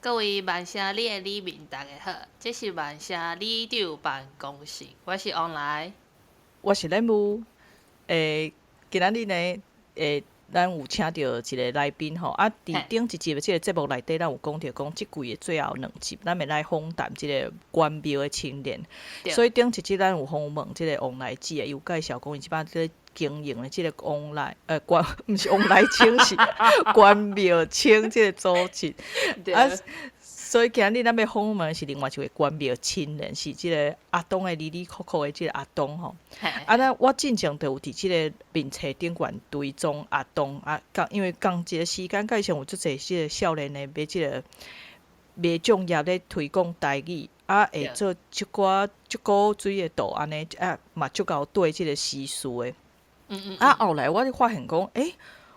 各位萬聲里的里民，大家好，這是萬聲里長辦公室，我是王來。我是任務。今仔日呢，咱有請著一个來賓吼，啊，佇頂一集的這个節目內底，咱有講著講，這季的最後兩集，咱會來訪談這个關廟的青年。所以頂一集咱有訪問這个王來姊，伊有介紹講伊這擺咧經營的這个王來，關毋是王來青，是關廟青這个組織。啊，所以今日咱欲訪問的是另外一位關廟青年，是這个阿東的里里扣扣的這个阿東吼。啊，那我進前就有佇這个面冊頂懸追蹤阿東啊，仝因為仝一个時間，佮以前有足濟這个少年的欲這个賣粽葉咧推廣台語，啊，會做一寡足古錐的圖按呢，啊嘛足𠢕對這个時事的。啊，後來我就發現講，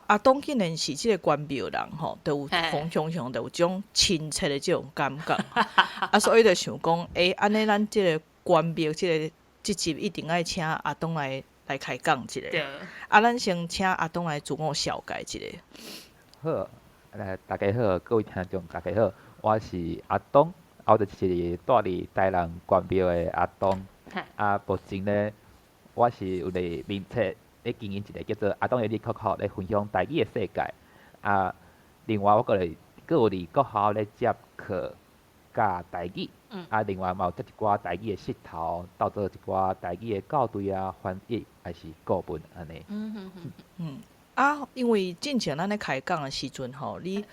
阿東竟然是這个關廟人吼，就有方向上就有這種親切的這種感覺。啊，所以就想講，按呢咱這个關廟這个這集一定愛請阿東來開講一下。啊，咱先請阿東來自我紹介一下。好，來大家好，各位聽眾大家好，我是阿東，啊，我就是住佇台南關廟的阿東。啊，目前呢，我是有佇面冊咧經營一个叫做阿東的里扣扣咧分享台語的世界。啊，另外我閣會閣有佇國校咧接課教台語。啊，另外嘛有接一寡台語的穡頭，鬥做一寡台語的校對啊、翻譯，抑是顧問按呢。啊，因為進前咱咧開講的時陣吼，你，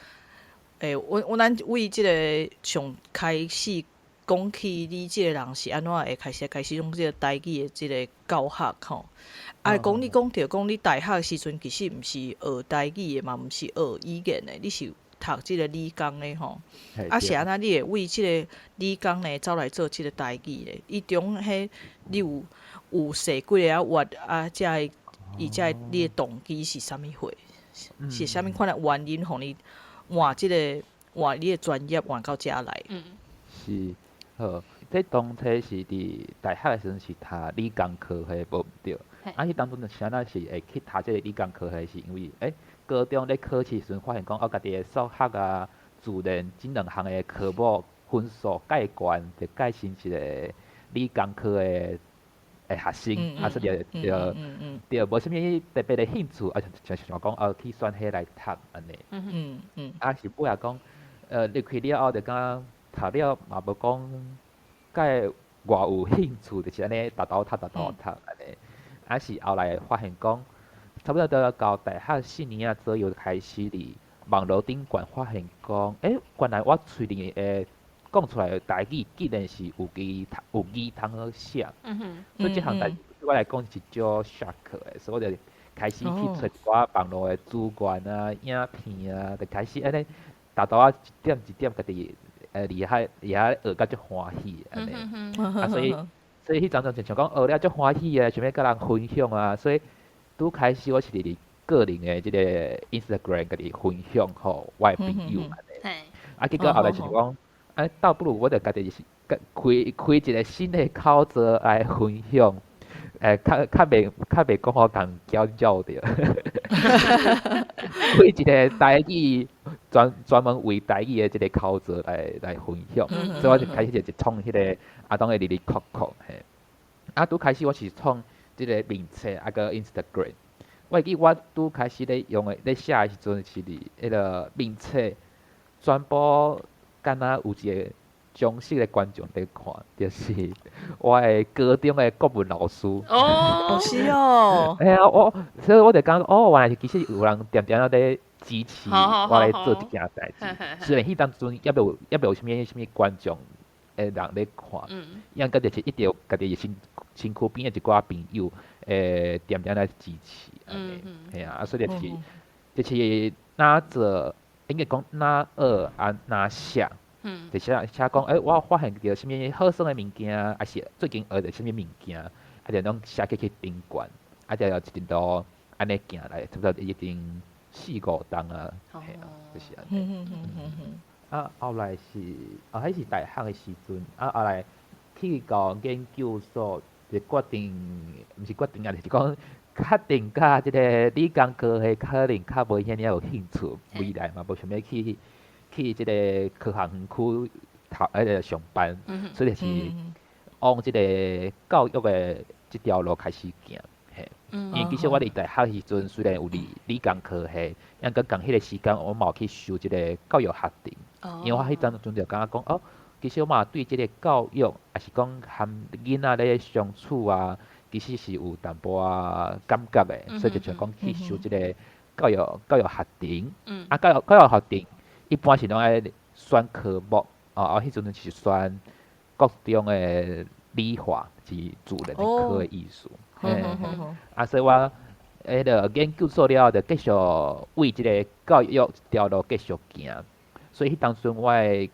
阮咱為這个上開始講起，你這个人是按怎會開始用這个台語的這个教學吼？啊，講你講著講你大學的時陣其實毋是學台語的嘛，毋是學語言的，你是讀這个理工的吼。啊，是按怎你會為這个理工呢走來做這个台語咧？伊中彼你有踅幾个仔月啊，才會伊才會你的動機是啥物貨？是啥物款的原因，予你換這个換你的專業換到遮來？是，好，這當初是佇大學的時陣是讀理工科系無毋對。啊，彼當陣是按怎是會去讀這个理工科系，是因為高中咧考試時陣發現講，家己的數學啊、自然這兩項的科目分數蓋懸，就蓋成一个理工科的學生，啊，所以就對，無啥物特別的興趣，啊，就想講去選彼來讀按呢。啊，是尾仔講，入去了後就感覺讀了嘛無講蓋偌有興趣，就是按呢沓沓讀沓沓讀按呢。啊，是後來發現講，差不多到大學四年仔左右開始佇網路頂懸發現講，原來我喙裡會講出來的台語竟然是有字有字通好寫。所以這項代誌對我來講是足 shock 的，所以我就開始去揣一寡網路的資源啊、影片啊，就開始按呢沓沓仔一點一點家己佇遐佇遐學甲足歡喜按呢。啊，所以彼陣陣就像講學了足歡喜啊，想欲佮人分享啊，所以拄開始我是佇佇個人的這个 Instagram 家己分享予我的朋友按呢。啊，結果後來就是講，啊，倒不如我就家己是開開一个新的口座來分享，較袂講予共攪攪著。開一个台語專門為台語的這个口座來分享，所以我就開始就創彼个阿東的里里扣扣嘿。啊，拄開始我是創這个面冊啊閣 Instagram。我會記我拄開始咧用的咧寫的時陣是佇彼个面冊，全部敢若有一个忠實的觀眾佇看，就是我的高中的國文老師。是哦。嘿啊，我所以我就感覺哦，原來是其實有人恬恬仔咧支持我咧做這件代誌。雖然彼當陣猶未有啥物觀眾的人咧看，抑閣就是一直有家己身身軀邊的一寡朋友會恬恬來支持按呢。嘿啊，啊所以就是若做應該講若學啊若寫。就寫寫講，我發現著啥物好耍的物件，抑是最近學著啥物物件，啊，就攏寫去頂懸，啊，就一路按呢行來，差不多已經四五冬啊，嘿啊，就是按呢。啊，後來是，啊，彼是大學的時陣，啊，後來去到研究所，就決定，毋是決定啊，就是講確定佮這个理工科系可能較無遐爾有興趣，未來嘛無想欲去。去這个科學園區讀彼个上班，所以就是往這个教育的這條路開始行。嘿，因為其實我佇大學時陣雖然有佇理工科系，毋過仝彼个時間我嘛有去修這个教育學程，因為我彼當陣就感覺講哦，其實我嘛對這个教育，抑是講和囡仔咧相處啊，其實是有淡薄仔感覺的，所以就想講去修這个教育學程。啊，教育學程一般是攏愛選科目，哦，啊，彼陣是選國中的理化，是自然的科的意思。嘿嘿，啊，所以我彼个研究所了後，就繼續為這个教育這條路繼續行。所以彼當陣我的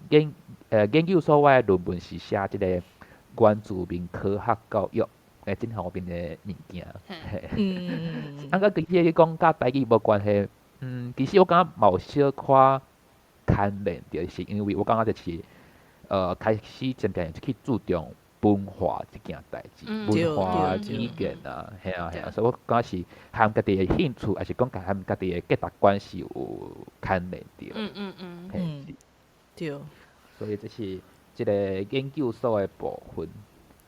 研究所我的論文是寫這个原住民科學教育的這方面的物件。啊，佮其實講佮台語無關係，其實我感覺嘛有小可牽連著，是因為我感覺就是開始漸漸去注重文化這件代誌，文化語言啊，嘿啊嘿啊，所以我感覺是和家己的興趣，抑是講和家己的價值觀是有牽連著。嘿，對。所以這是這个研究所的部分。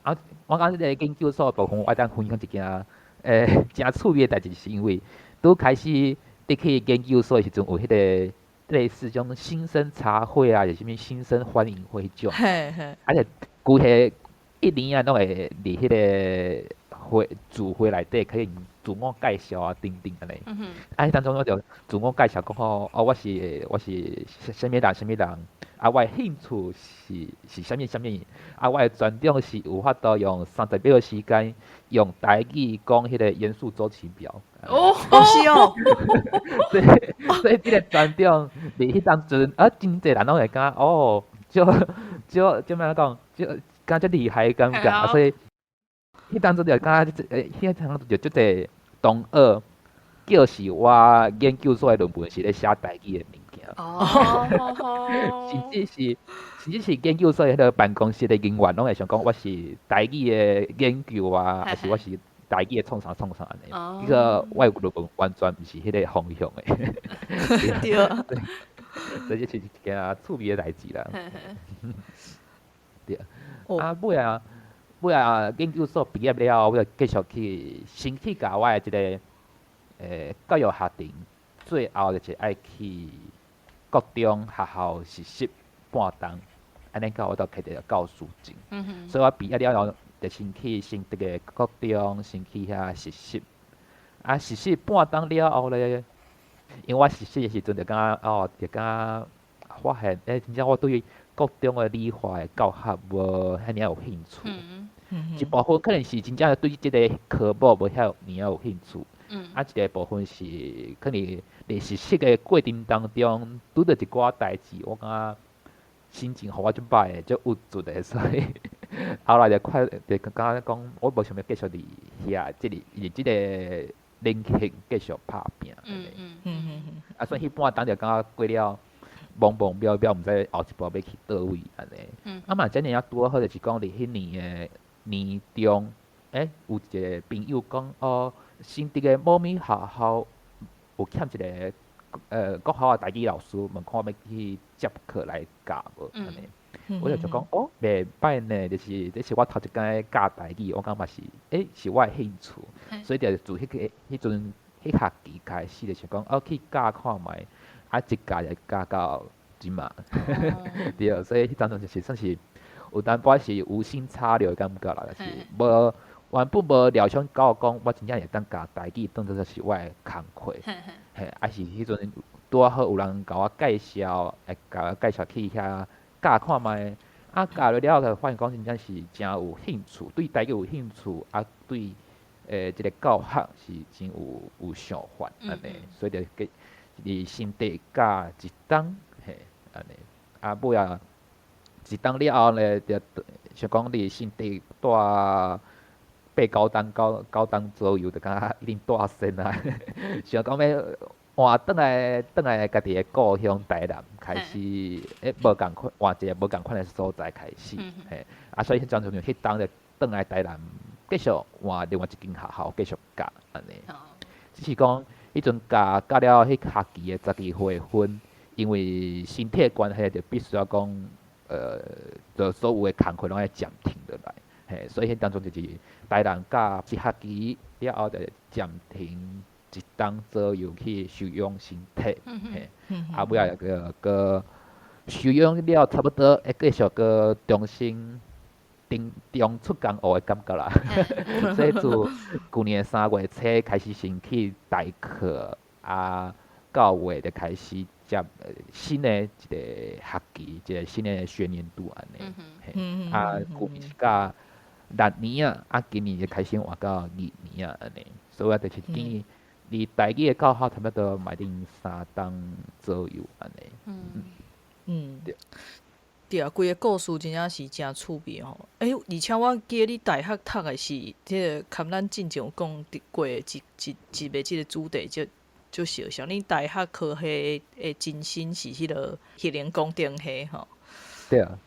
啊，我感覺這个研究所的部分，我會當分享一件誠趣味的代誌，是因為拄開始佇去研究所的時陣，有彼个類似這種新生茶會啊，抑是啥物新生歡迎會這種，啊，就規个一年啊，攏會佇彼个會聚會內底，可以自我介紹啊，等等按呢。啊，彼當中我就自我介紹講吼，哦，我是啥物人，啥物人，啊，我的興趣是啥物啥物，啊，我的專長是有法度用30秒的時間用台語講彼個元素週期表。哦，是哦。所以這个專長佇彼當陣啊，真濟人攏會感覺哦，足足怎麼講，足感覺足厲害的感覺，啊，所以彼當陣就感覺彼當陣就足濟同學叫是我研究所的論文是咧寫台語的物件。甚至是研究所的彼个辦公室的人員攏會想講我是台語的研究啊，抑是我是台語的創啥創啥按呢。彼個我的論文完全毋是彼个方向的。對。所以這是一件趣味的代誌啦。對。啊，尾仔尾仔研究所畢業了後，我就繼續去先去共我的這个教育學程，最後就是愛去國中學校實習半冬，按呢到我就摕著教師證。所以我畢業了後，就先去新竹的國中，先去遐實習。啊，實習半冬了後咧，因為我實習的時陣就感覺哦，就感覺發現，真正我對國中的理化的教學無遐爾有興趣。一部分可能是真正對這个科目無遐爾有興趣。啊，一个部分是可能佇實習的過程當中，拄著一寡代誌，我感覺心情予我足歹的，足鬱卒的，所以後來就快就感覺講，我無想欲繼續佇遐，這裡佇這个領域繼續拍拚。啊，所以彼半冬就感覺過了茫茫渺渺，毋知後一步欲去佗位按呢。啊嘛，遮爾仔拄好就是講佇彼年的年中，有一个朋友講哦，新竹的某物學校有欠一个國校的台語老師，問看欲去接課來教無按呢。我就想講哦，袂歹呢，就是這是我頭一擺教台語，我感覺是是我的興趣，所以就自彼個彼陣彼學期開始就想講哦去教看覓，啊一教就教到這馬，對，所以彼當陣就是算是有淡薄仔是無心插柳的感覺啦，就是無原本無料想到講我真正會當教台語當做是我的工課，嘿，啊是彼陣拄仔好有人共我介紹，會共我介紹去遐教看覓，啊教了了後，就發現講真正是誠有興趣，對台語有興趣，啊對這个教學是真有想法按呢，所以就繼佇新竹教一冬，嘿，按呢，啊尾仔一冬了後咧，就想講佇新竹蹛八九冬九冬左右，就感覺已經蹛仙啊，想講欲換轉來轉來家己的故鄉台南，開始無仝款換一个無仝款的所在開始，嘿，啊所以彼陣就彼冬就轉來台南，繼續換另外一間學校繼續教按呢。只是講彼陣教教了彼學期的12月份，因為身體的關係，就必須要講，就所有的工課攏愛暫停落來，嘿，所以彼當陣就是台南教一學期了後，就暫停一冬左右去休養身體，嘿，啊尾仔閣閣休養了差不多，會繼續閣重新重重出江湖的感覺啦。所以自舊年3月初開始先去代課，啊，9月就開始接新的一個學期，一個新的學年度按呢。嘿，啊，舊年是教6年啊，啊，今年就開始換到2年啊，按呢。所以我就是建議，離台語的教學差不多嘛頂3冬左右按呢。對。對啊，規个故事真正是誠趣味吼。欸，而且我記得你大學讀的是彼个，含咱進前有講過一一一个這个主題，就足相像。你大學科系的前身是彼个核能工程系吼。對啊，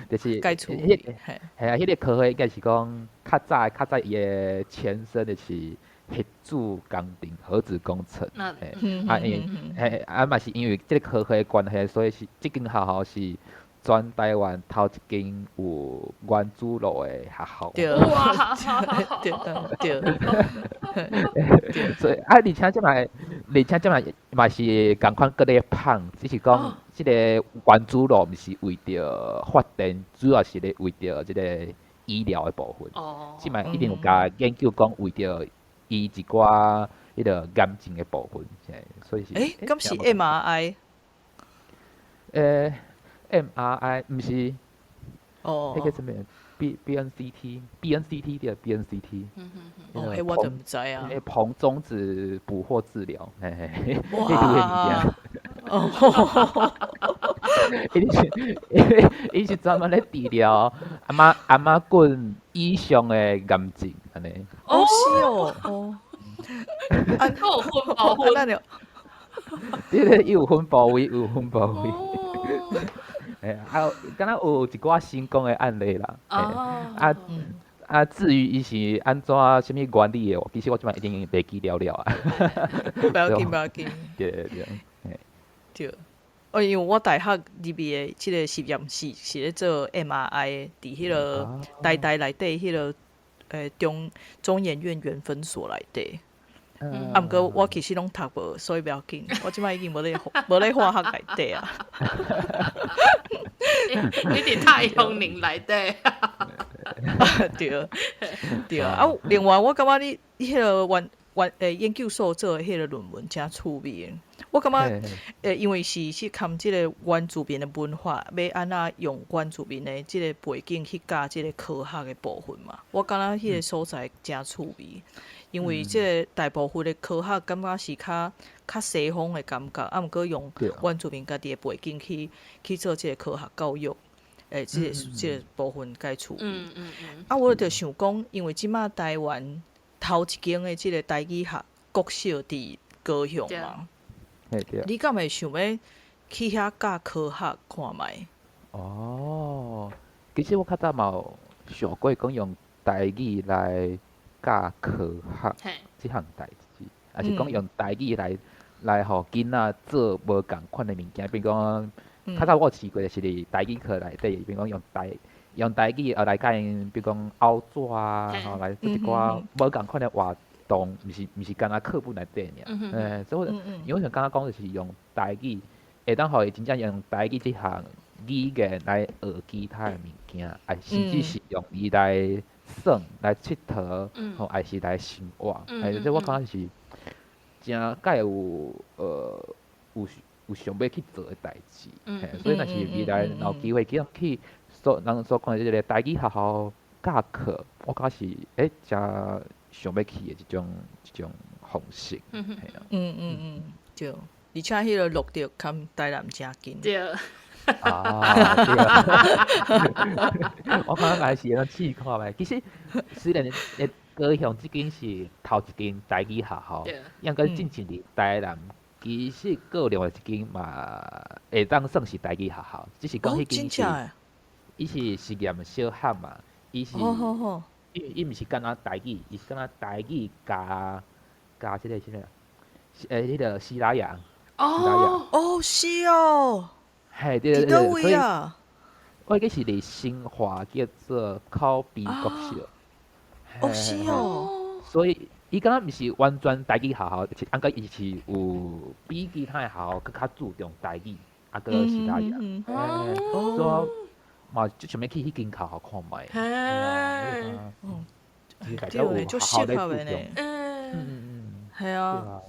就是蓋趣味。彼，係啊，彼个科系應該是講較早較早伊的前身就是核子工程、核子工程，嘿，啊因為嘿啊嘛是因為這个科系的關係，所以是這間學校是全台灣頭一間有原子爐的學校。對。哇！對對對。所以啊，而且這擺嘛是仝款閣咧麭，只是講這个原子爐毋是為著發電，主要是咧為著這個醫療的部分。這擺一定有共研究講為著醫一寡彼个癌症的部分，所以是。欸，敢是 MRI？欸，MRI 毋是。哦。彼个啥物？B N C T，B N C T 對，B N C T。哦，彼我就毋知啊。硼中子捕獲治療，嘿嘿。哇！哦。伊是專門咧治療頷仔頸以上的癌症，按呢。哦，是哦，哦。啊，有分部分。對對，伊有分部位，有分部位。欸，啊，敢若有一寡成功的案例啦。啊啊，至於伊是按怎啥物原理的，其實我這擺已經袂記了了啊。無要緊，無要緊。對對對。對。哦，因為我大學入去的這個實驗室是咧做 MRI，佇彼个台大內底彼个中研院原分所內底。啊，毋過我其實攏讀無，所以袂要緊。我這擺已經無咧化學內底啊。你佇太陽能內底。對對啊！另外我感覺你彼个原原研究所做的彼个論文誠趣味。我感覺因為是含這个原住民的文化，欲按怎用原住民的這个背景去教這个科學的部分嘛。我感覺彼个所在誠趣味，因為這个大部分的科學感覺是較較西方的感覺，啊，毋過用原住民家己的背景去做這个科學教育，這个部分較趣味。啊，我就想講，因為這擺台灣頭一間的這个台語學國小佇高雄嘛。你敢會想欲去遐教科學看覓？哦，其實我較早嘛有想過講用台語來教科學這項代誌，抑是講用台語來予囡仔做無仝款的物件，比如講，較早我有試過就是佇台語課內底，比如講用台語來教𪜶，比如講拗紙啊，吼來做一寡無仝款的活動，毋是干焦課本內底爾。欸，所以我因為我想感覺講就是用台語，會當予伊真正用台語這項語言來學其他的物件，啊，甚至是用伊來耍、來𨑨迌，吼，抑是來生活。欸，這我感覺是誠蓋有想欲去做的代誌。嘿，所以若是未來若有機會去所人所講的這个台語學校教課，我感覺是誠想欲去的這種方式。嘿啊。嗯嗯嗯，對，而且彼個鹿竹含台南誠近。對。啊，對啊。我感覺還是會當試看覓。其實雖然高雄這間是頭一間台語學校，毋過進前佇台南，其實閣有另外一間嘛會當算是台語學校，只是講彼間是，伊是實驗小學嘛，伊是，伊毋是干焦台語，伊是干焦台語加這个啥物，彼个西拉雅。哦，哦，是哦，嘿，對對佇佗對，所以位啊？我記是佇新華叫做口邊國小。哦，是哦，所以伊敢若毋是完全台語學校，是按過伊是有比其他的學校閣較注重台語，啊，閣其他嘢。所以嘛，就想欲去彼間學校看覓。嘿，對，足適合的呢。係啊，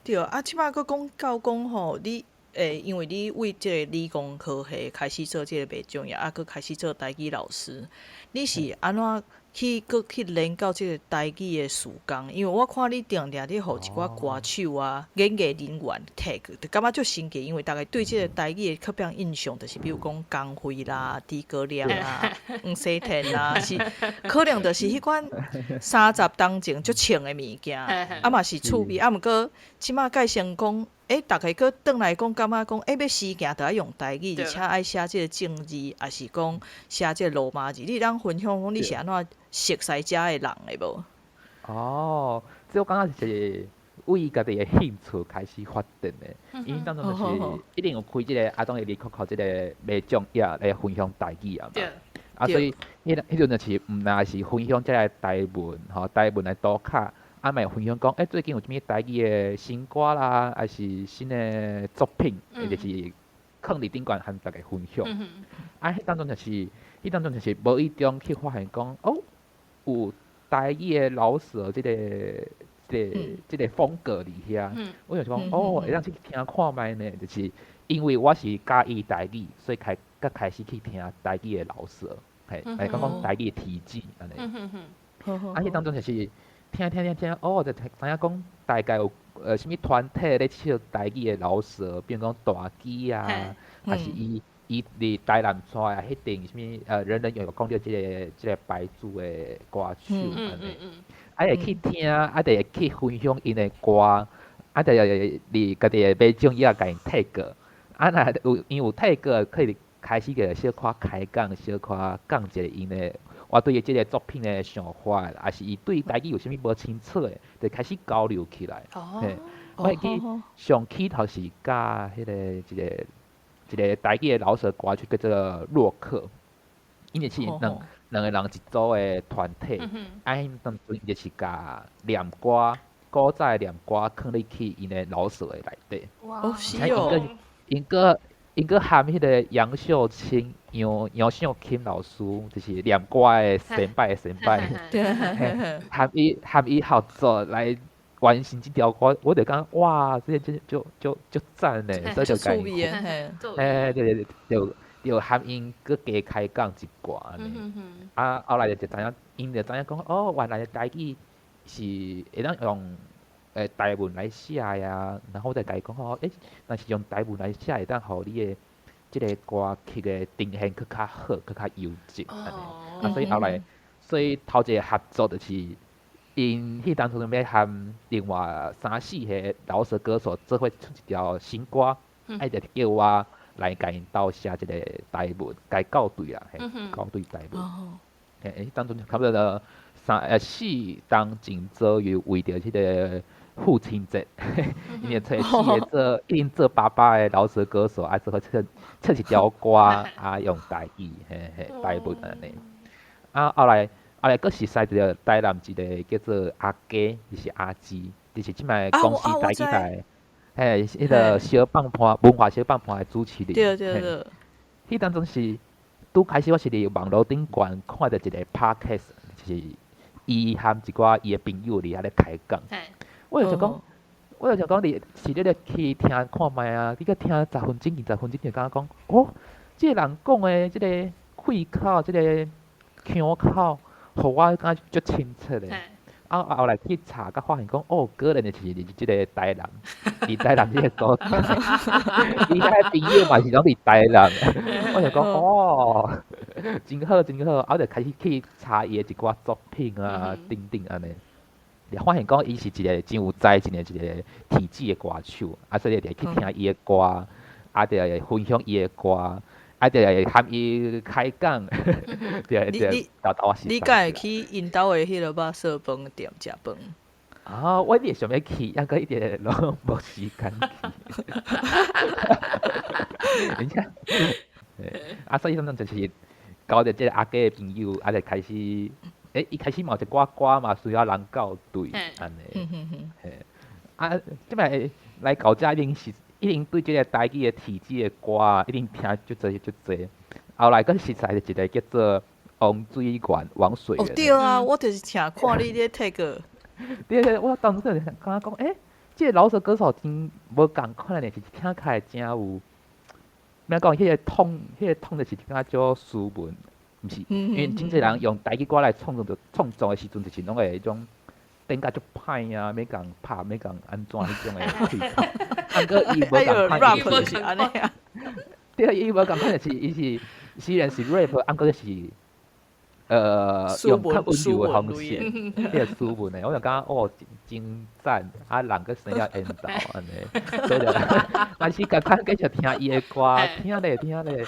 對啊，這擺閣講到講吼，你因為你為這个理工科系開始做這个麥種業，啊，閣開始做台語老師，你是按怎去閣去連到這个台語的事工？因為我看你定定咧予一寡歌手啊、演藝人員 tag，就感覺足神奇。因為逐家對這个台語的刻板印象，就是比如講江蕙啦、豬哥亮啊、黃西田啦，是可能就是彼款30冬前足穿的物件，啊嘛是趣味。啊，毋過這擺改成講，逐家閣轉來講，感覺講，欲時行著愛用台語，而且愛寫這个正字，抑是講寫這个羅馬字。你會當分享講你是按怎熟悉遮的人的無？哦，這我感覺是為家己的興趣開始發展的。因為當陣就是一定有開這個阿東的二扣扣這個麥種業來分享台語啊嘛。啊，所以彼陣就是毋但是分享這個台文吼，台文的圖卡。啊，嘛會分享講，最近有啥物台語的新歌啦，抑是新的作品，就是囥佇頂懸和逐家分享。啊，彼當陣就是無意中去發現講，哦，有台語的饒舌這個風格佇遐。我就想講，哦，會當去聽看覓呢？就是因為我是喜歡台語，所以才開始去聽台語的饒舌，嘿，來講講台語的體制按呢。啊，彼當陣就是聽聽聽聽，哦，就知影講大概有啥物團體咧唱台語的饒舌，比如講大支啊，抑是伊佇台南帶啊，彼陣啥物人人有講著這個牌子的歌手按呢，啊會去聽，啊就會去分享𪜶的歌，啊就佇家己的馬掌也共𪜶 tag，啊若有𪜶有 tag，可以開始個小可開講，小可講一下𪜶的。我對伊這個作品的想法，抑是伊對台語有啥物無清楚的，就開始交流起來。嘿，我會記上起頭是佮彼个一個台語的饒舌歌手叫做洛克，𪜶就是兩個人一組的團體，啊，彼當陣就是共念歌，古早的念歌囥入去𪜶的饒舌的內底。哦，是哦。𪜶閣含彼个楊秀卿、楊秀卿老師，就是念歌的先輩的先輩，含伊合作來完成這條歌，我就感覺哇，這個這足讚的，所以就共𪜶，嘿，對對對，就含𪜶閣加開講一寡按呢。啊，後來就知影，𪜶就知影講，哦，原來台語是會當用台文來寫啊，然後我就共伊講吼，若是用台文來寫，會當予你的這個歌曲的呈現閣較好，閣較優質按呢。啊，所以後來，所以頭一個合作就是，𪜶彼當陣欲含另外三四個饒舌歌手做伙出一條新歌，啊，就叫我來共𪜶鬥寫這個台文，共校對啦，嘿，校對台文。嘿，彼當陣差不多4冬前左右，為著這個父親節，𪜶就揣四個做已經做爸爸的饒舌歌手，啊，做伙出一條歌，啊，用台語，嘿嘿，台文按呢。啊，後來閣熟似著台南一個叫做阿基，就是阿基，就是這擺公視台語台，嘿，彼個小放伴文化小放伴的主持人。對對對。彼當陣是拄開始，我是佇網路頂懸看著一個 podcast，就是伊含一寡伊的朋友佇遐咧開講。我就想講，你是咧去聽看覓啊？你閣聽10分鐘、20分鐘，就感覺講，哦，這個人講的這個氣口，這個腔口，予我感覺足親切的。啊，後來去查，才發現講，哦，果然就是佇這個台南，佇台南這個所在，伊遐朋友嘛是攏佇台南。我就講，哦，真好真好，啊，我就開始去查伊的一寡作品啊，等等按呢。發現講伊是一個真有才情的一個體制的歌手，啊，所以就去聽伊的歌，啊，就會分享伊的歌，啊，就會含伊開講，對對，你敢會去𪜶兜的彼个肉燥飯店食飯？啊，我一直想欲去，抑閣一直攏無時間去。而且，啊，所以當陣就是交著這個阿家的朋友，啊，就開始，伊開始嘛有一寡歌嘛需要人校對，按呢。嘿，啊，這擺來到遮已經是已經對這個台語的體制的歌已經聽足濟足濟。後來閣熟似一個叫做王水源，王水哦，源。對啊，我就是聽看你咧 tag。對對，我當時就感覺講，這個饒舌歌手真無仝款的，是聽起來誠有，欲講彼個痛，彼個痛就是感覺足斯文，毋是，因為真濟人用台語歌來創作的時陣，就是攏會彼種頂甲足歹啊，欲共拍，欲共按怎彼種的氣口。啊，毋過伊無仝款， rap 就是按呢啊。對，伊無仝款，就是伊是雖然是 rap，啊，毋過是用較溫柔的方式，彼個斯文的，我就感覺哦，真讚，啊，人閣生了緣投按呢，所以就，嘛是共款繼續聽伊的歌，聽咧聽咧，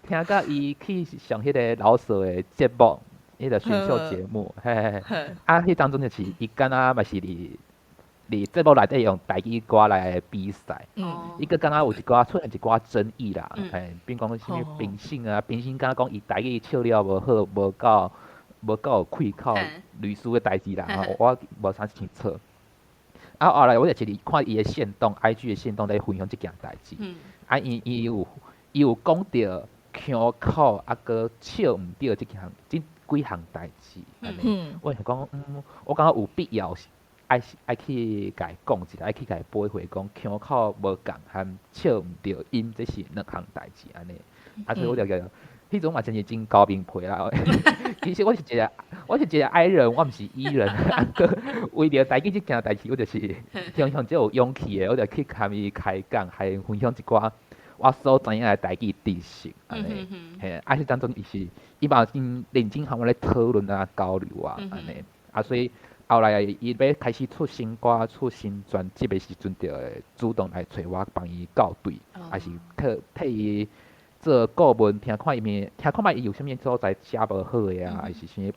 聽甲伊去上彼個饒舌的節目，彼個選秀節目，嘿嘿嘿，啊，彼當陣就是伊敢若嘛是佇節目內底用台語歌來比賽，伊閣敢若有一寡出現一寡爭議啦，嘿，比如講啥物評審啊，評審敢若講伊台語唱了無好，無夠有氣口，類似的代誌啦，吼，我無啥清楚。啊，後來我就是佇看伊的限動，IG 的限動咧分享這件代誌，啊，伊有講著腔口啊，閣笑毋對這項這幾項代誌，按呢，我想講，我感覺有必要愛去共伊講一下，愛去共伊補回講腔口無仝和笑毋著音，這是兩項代誌按呢。啊，所以我就覺得，彼陣嘛真是真厚面皮啦。其實我是一個 I 人，我毋是 E 人。啊，閣為著台語這件代誌，我就是雄雄足有勇氣的，我就去共伊開講，還分享一寡我所知影的台語知識，按呢。嘿，啊，彼當陣伊是伊嘛真認真和我咧討論啊、交流啊，按呢。啊，所以後來伊欲開始出新歌、出新專輯的時陣，就會主動來揣我幫伊校對，抑是替伊做顧問，聽看伊面，聽看覓伊有啥物所在寫無好的啊，抑是啥物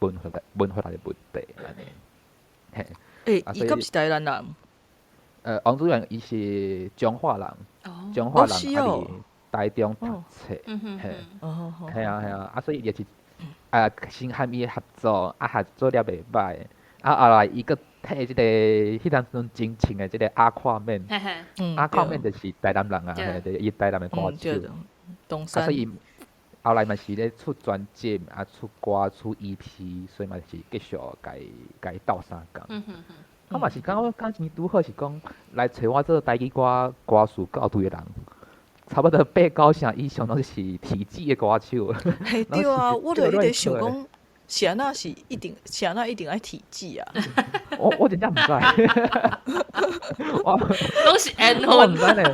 文法的問題按呢。嘿。伊敢是台南人？王水源伊是彰化人，彰化人啊佇台中讀冊，嘿，嘿啊嘿啊，啊所以伊就是啊先和伊合作，啊合作了袂䆀。啊，後來伊閣替這個彼當陣真穿的這個阿跨面，阿跨面就是台南人啊，嘿，伊台南的歌手。啊，所以後來嘛是咧出專輯，啊出歌出 EP，所以嘛是繼續共伊鬥相共。啊嘛是感覺感情拄好是講來揣我做台語歌歌詞校對的人，差不多八九成以上攏是體制的歌手。嘿，對啊，我就一直想講，是按怎是一定，是按怎一定愛體制啊？我真正毋知，我攏是緣分，我毋知咧，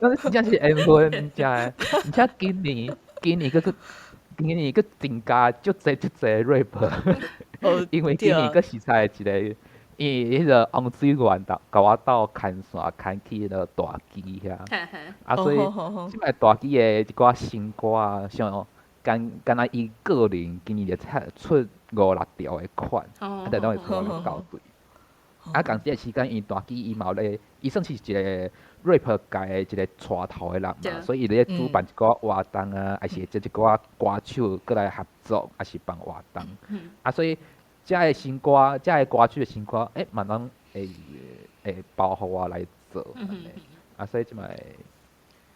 攏真正是緣分，真的。而且今年閣增加足濟足濟 rap，因為今年閣實在一個，因為彼個王水源鬥共我鬥牽線牽去彼個大支遐，啊所以這擺大支的一寡新歌啊，像敢若伊個人今年就出五六條的款，啊，就攏會揣我校對。啊，仝這個時間，因大支伊嘛有咧，伊算是一個 rap 界的一個帶頭的人嘛，所以伊咧主辦一寡活動啊，抑是會接一寡歌手過來合作，抑是辦活動。啊，所以遮的新歌，遮的歌手的新歌，嘛攏會包予我來做，按呢。啊，所以這擺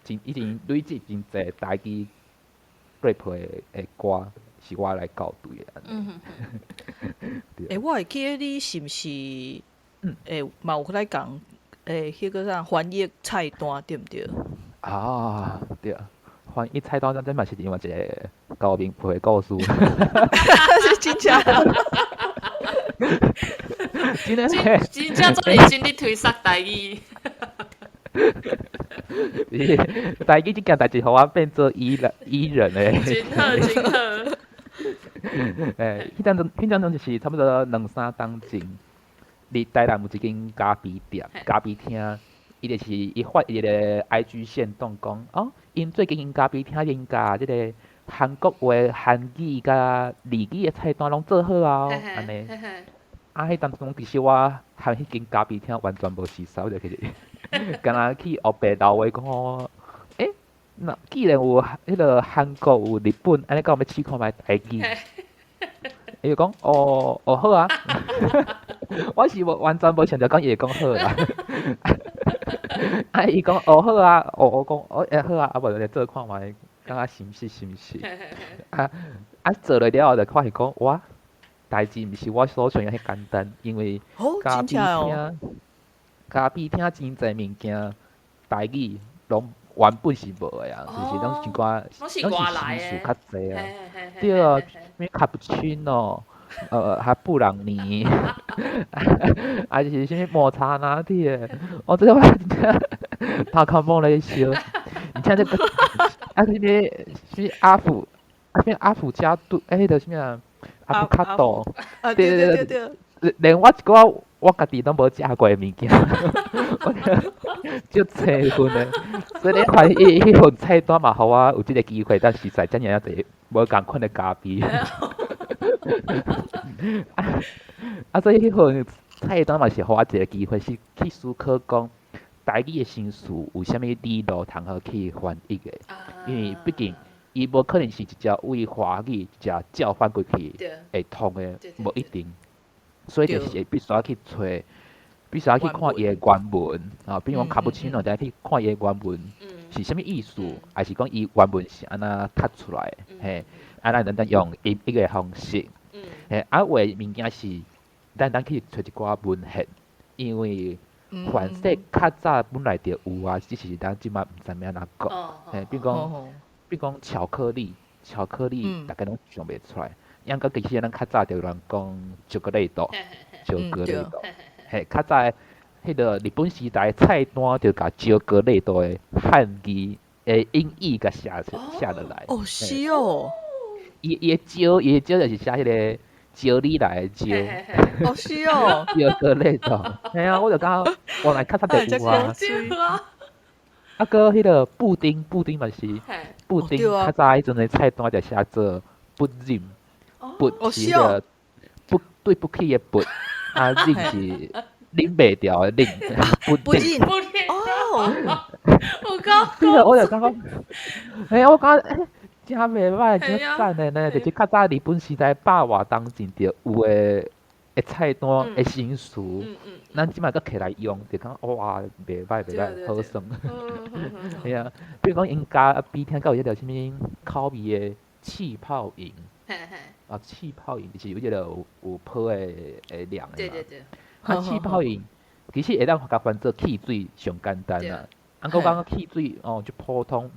真已經累積真濟台語 rap 的歌是我來校對的。我會記得你是毋是？嘛有來講，彼個啥翻譯菜單對毋對？啊，對，翻譯菜單，這嘛是另外一個厚面皮的故事。是真正？真的。真正足認真咧推捒台語。台語這件代誌，予我變做 E 人 E 人的。真好，真好。彼當陣就是差不多兩三冬前，佇台南有一間咖啡店、咖啡廳，伊就是伊發一個 IG 限動講，哦，𪜶最近𪜶咖啡廳𪜶共這個韓國話、韓語佮日語的菜單攏做好啊，按呢。啊，啊，彼當陣其實我和彼間咖啡廳完全無熟似，我就其實敢若去烏白鬧話講哦，欸，若既然有彼个韓國有日本，按呢敢有欲試看覓台語？伊就講哦哦好啊，我是無完全無想著講伊會講好啦。啊，伊講哦好啊，哦我講哦會好啊，啊無就來做看覓，感覺是毋是是毋是？啊啊做落了後就發現講哇，代誌毋是我所想的彼簡單，因為咖啡廳咖啡廳真濟物件，台語攏原本是無的啊，就是攏是寡攏是新詞較濟啊。對啊，啥物卡布奇諾，還布朗尼，還是啥物抹茶拿鐵，我這個我真正頭殼摸咧燒。而且這個啊，啥物啥物阿福，啊啥物阿福加杜，欸，彼个啥物啊？阿布卡多，對對對對，連我一寡我家己攏無食過的物件，我足濟份的，所以你看伊彼份菜單嘛，予我有這个機會，但實在遮爾仔濟無仝款的咖啡。啊啊！所以彼份菜單嘛是予我一个機會，是去思考講台語的新詞有啥物理路通好去翻譯的，因為畢竟伊無可能是直接為華語直接照翻過去會通的，無一定。所以就是必須愛去揣，必須愛去看伊的原文啊，比如講卡布奇諾，就愛去看伊的原文是啥物意思，還是講伊原文是按怎讀出來的？嘿，啊，咱當用音譯的方式，嘿，啊，有的物件是咱當去揣一寡文獻，因為凡勢較早本來就有啊，只是咱這擺毋知影按怎講。嘿，比如講巧克力，巧克力逐家攏想袂出來。抑閣其實咱較早就有人講朱古力豆，朱古力豆，嘿，較早彼个日本時代菜單就共朱古力豆的漢字的音譯共寫寫落來。哦，是哦。伊的蕉，伊的蕉就是寫彼个蕉你來的蕉。哦，是哦。朱古力豆，嘿啊，我就感覺原來較早就有啊。啊，閣彼个布丁，布丁嘛是布丁，較早彼陣的菜單就寫做布丁。不是彼个不對不起的不，啊，忍是忍袂牢的忍，不忍。哦，有夠。這個我就感覺，嘿，我感覺欸，真袂歹，真讚的呢。就是較早日本時代百外當前就有的菜單的新詞，咱這擺閣摕來用，就感覺哇，袂歹袂歹，好耍。嘿啊，比如講𪜶咖啡廳閣有彼个啥物口味的氣泡飲。啊，氣泡飲就是有這個有泡的量的嘛。對對對。啊，氣泡飲其實會當共翻做汽水上簡單啦。啊，閣感覺汽水哦，足普通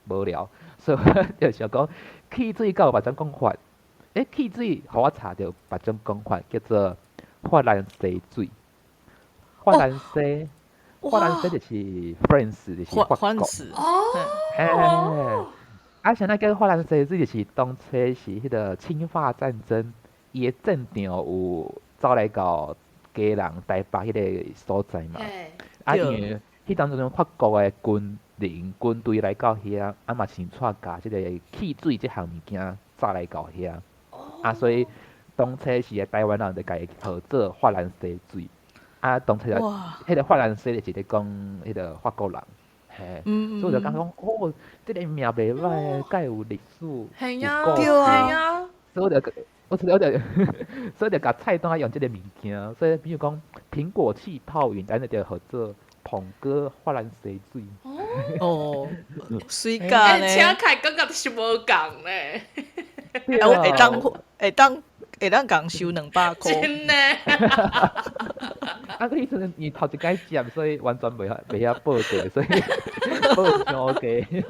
無聊，所以我就想講汽水敢有別種講法？欸，汽水予我查著別種講法，叫做法蘭西水。法蘭西，法蘭西就是 France，就是法國。哦。嘿。啊，啥物叫法蘭西水？就是當初是彼个侵法戰爭，伊的戰場有走來到基隆、台北彼个所在嘛。啊，因為彼當陣法國的軍人軍隊來到遐，啊嘛先帶共這个汽水這項物件走來到遐。啊，所以當初時的台灣人就共伊號做法蘭西水。啊，當初就彼个法蘭西就是咧講彼个法國人。嘿，所以我就感覺講，哦，這个名袂歹，蓋有歷史，有故事，所以我就，我我就，所以就共菜單用這个物件，所以比如講蘋果氣泡飲，咱就叫做蘋果法蘭西水。哦，水咖呢？聽起來感覺是無仝咧。會當共收200箍。真的。啊，彼陣伊頭一擺接，所以完全袂曉報價，所以報傷低。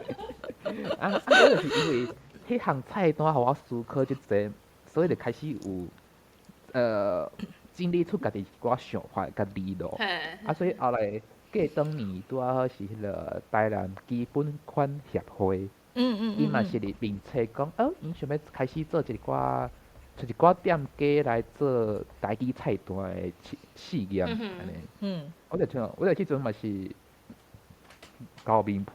啊啊，就是因為彼項菜單予我思考足濟，所以就開始有整理出家己一寡想法佮理路。啊，所以後來過當年拄仔好是彼个台南基本款協會，伊嘛是佇面冊講，哦，𪜶想欲開始做一寡。揣一寡店家來做台語菜單的試驗，按呢。我就聽，我就彼陣嘛是，厚面皮，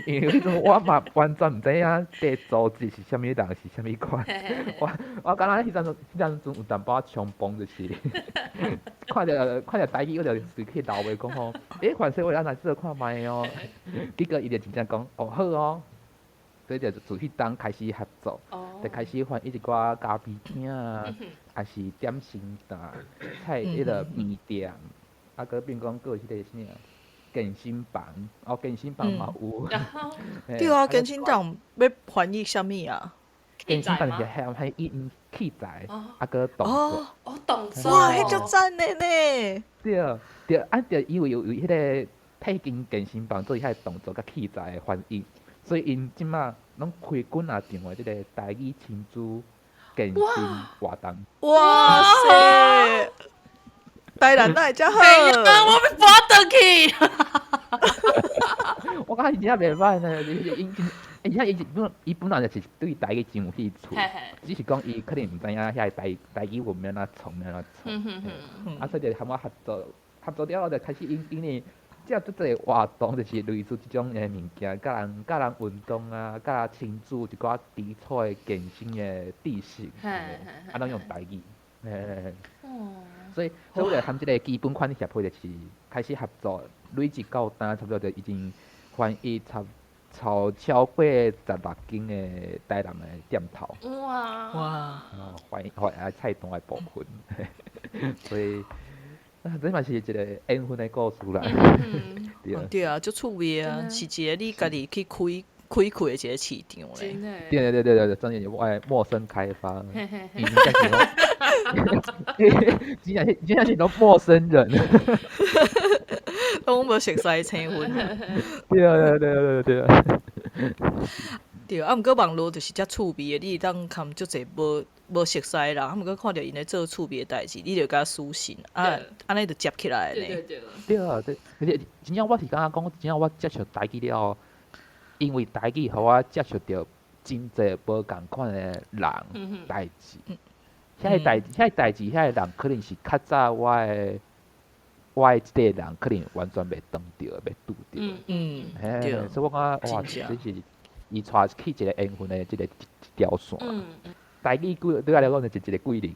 因為彼陣我嘛完全毋知影這個組織是啥物人，是啥物款。我感覺彼當陣有淡薄仔衝動，就是看著台語，我就隨去鬧話講吼，欸，反正我咱來做看覓哦。結果伊就真正講，哦好哦，所以就自彼當開始合作，就開始翻譯一寡咖啡廳啊，抑是點心店、菜彼个麵店，啊，閣變講閣有彼個啥物健身房，哦，健身房嘛有。對啊，健身房欲翻譯啥物啊？健身房是遐彼音器材，啊，閣動作。哦，動作。哇，彼足讚的呢！對對，啊，就因為有彼个體型健身房做遐个動作佮器材的翻譯，所以𪜶這馬攏開幾若場的這个台語親子健身活動。哇塞！台南哪會遮好？我欲搬轉去。我感覺伊真正袂歹呢，伊而且伊本來就是對台語真有興趣，只是講伊可能毋知影遐个台語文欲按怎創，欲按怎創。啊，所以就和我合作，合作了後就開始引引呢，這足濟活動就是類似這種的物件，教人運動啊，教人親子一寡基礎的健身的知識，啊，攏用台語。嘿。所以我就含這个基本款協會就是開始合作，累積到今差不多就已經翻譯超過16間的台南的店頭。哇！哇！哦，翻譯菜單的部分，所以啊，這嘛是一個緣分的故事啦。對啊，對啊，足趣味啊，是一個你家己去開開的一個市場咧。對對對對對，真的是我的陌生開發，真正是攏陌生人，攏無熟似生份。對啊對對對對對。對啊，毋過網路就是遮趣味的，你會當含足濟無熟似的人，啊，毋過看著𪜶咧做趣味的代誌，你就共私信，啊，按呢就接起來呢。對對對。對啊，對，而且真正我是感覺講，真正我接觸台語了後，因為台語予我接觸著真濟無仝款的人代誌。遐个代誌，遐个人可能是較早我的這個人可能完全袂當著，袂拄著。嘿，所以我感覺哇，真是伊帶去一個緣分的這个一條線。台語對我來講就是一個貴人。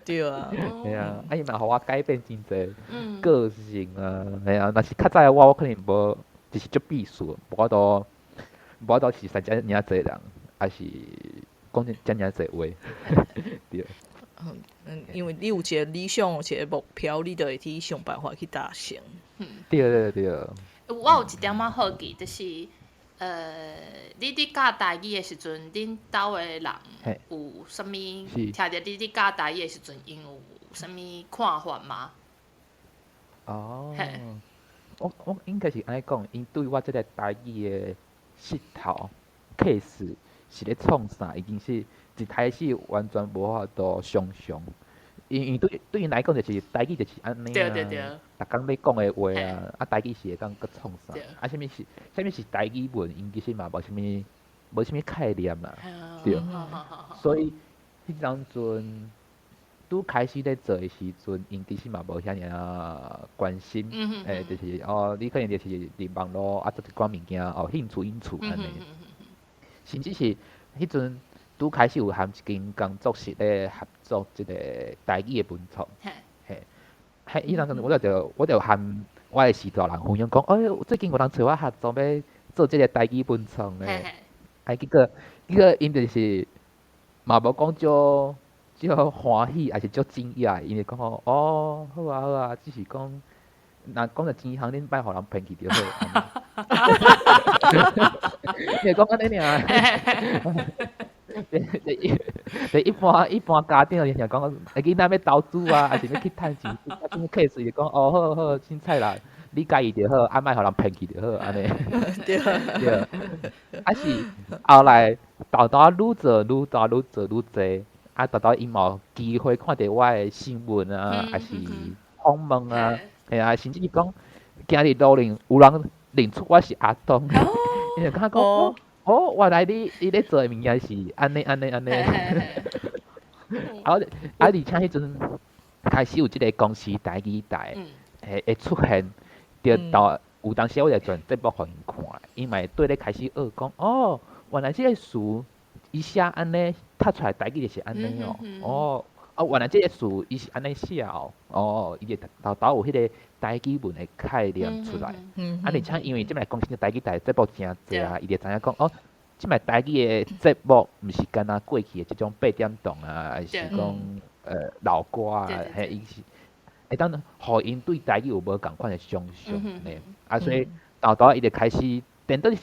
對啊。嘿啊，啊伊嘛予我改變真濟個性啊，嘿啊，若是較早的我，我可能無，就是足閉塞，無法度熟似遮爾濟人，抑是講遮爾濟話，對。嗯，因為你有一個理想，有一個目標，你就會去想辦法去達成。對對對。我有一點仔好奇，就是你佇教台語的時陣，恁兜的人有啥物？聽著你佇教台語的時陣，𪜶有啥物看法嗎？哦，我應該是按呢講，𪜶對我這个台語的勢頭 case 是咧創啥，已經是一開始完全無法度想像。因為對𪜶來講，就是台語就是按呢啊，逐工咧講的話啊，啊台語是會當閣創啥？啊，啥物是台語文，𪜶其實嘛無啥物概念啦，對。所以彼當陣拄開始咧做的時陣，𪜶其實嘛無遐爾仔關心，欸，就是哦，你可能就是佇網路啊做一寡物件，哦，興趣按呢。甚至是彼陣拄開始有含一間工作室咧合作這個台語的文創，嘿，嘿，彼當陣我就含我的序大人分享講，欸，最近有人揣我合作欲做這個台語文創的，啊，結果𪜶就是嘛無講足足歡喜，抑是足驚訝，𪜶就講吼，哦，好啊好啊，只是講，若講著錢項，恁莫予人騙去就好。伊會講按呢爾，就一般家長就講，欸，囡仔欲投資啊，抑是欲去趁錢，啊，啥物 case 就講，哦，好好，凊彩啦，你佮意就好，啊，莫予人騙去就好，按呢。對。啊是後來豆豆愈做愈大，愈做愈濟，啊，豆豆𪜶嘛有機會看著我的新聞啊，抑是訪問啊，嘿啊，甚至是講，行佇路頂有人認出我是阿東，𪜶就感覺講，哦，哦，原來你咧做的物件是按呢按呢按呢。啊，啊，而且彼陣開始有這个公視台語台會出現，就到有當時我就轉節目予𪜶看，𪜶嘛會對咧開始學講，哦，原來這个詞伊寫按呢，讀出來台語就是按呢哦，哦，啊，原來這个詞伊是按呢寫哦，哦，伊會沓沓有彼个台語文的概念出來。啊，而且因為這擺講真台語台節目誠濟啊，伊就知影講哦，這擺台語的節目毋是干焦過去的這種八點檔啊，還是講老歌啊，嘿，伊是會當予𪜶對台語有無仝款的想像呢。啊，所以沓沓伊就開始，顛倒是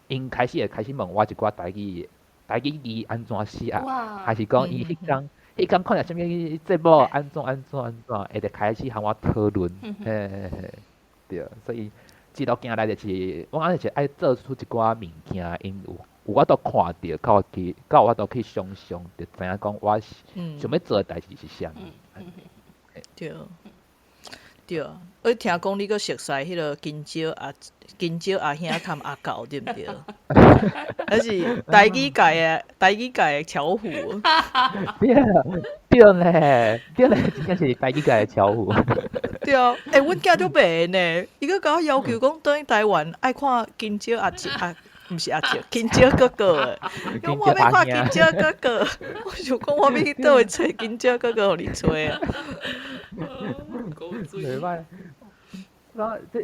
𪜶開始會開始問我一寡台語台語字按怎寫，還是講伊彼工彼工看著啥物節目按怎按怎按怎，會就開始和我討論，嘿嘿嘿，對，所以一路行來就是，我感覺就是愛做出一寡物件，𪜶有法度看著，較去，較有法度去想像，就知影講我是想欲做的代誌是啥物。對，對啊，我聽講你閣熟似彼个金蕉阿兄含阿狗，對毋對？還是台語界的巧虎？對對咧，對咧，真正是台語界的巧虎。對啊，欸，阮囝足袂呢，伊閣共我要求講，轉去台灣愛看金蕉阿叔阿，毋是阿叔，金蕉哥哥的。伊講我欲看金蕉哥哥，我想講我欲去佗位揣金蕉哥哥予你揣啊？袂歹，我這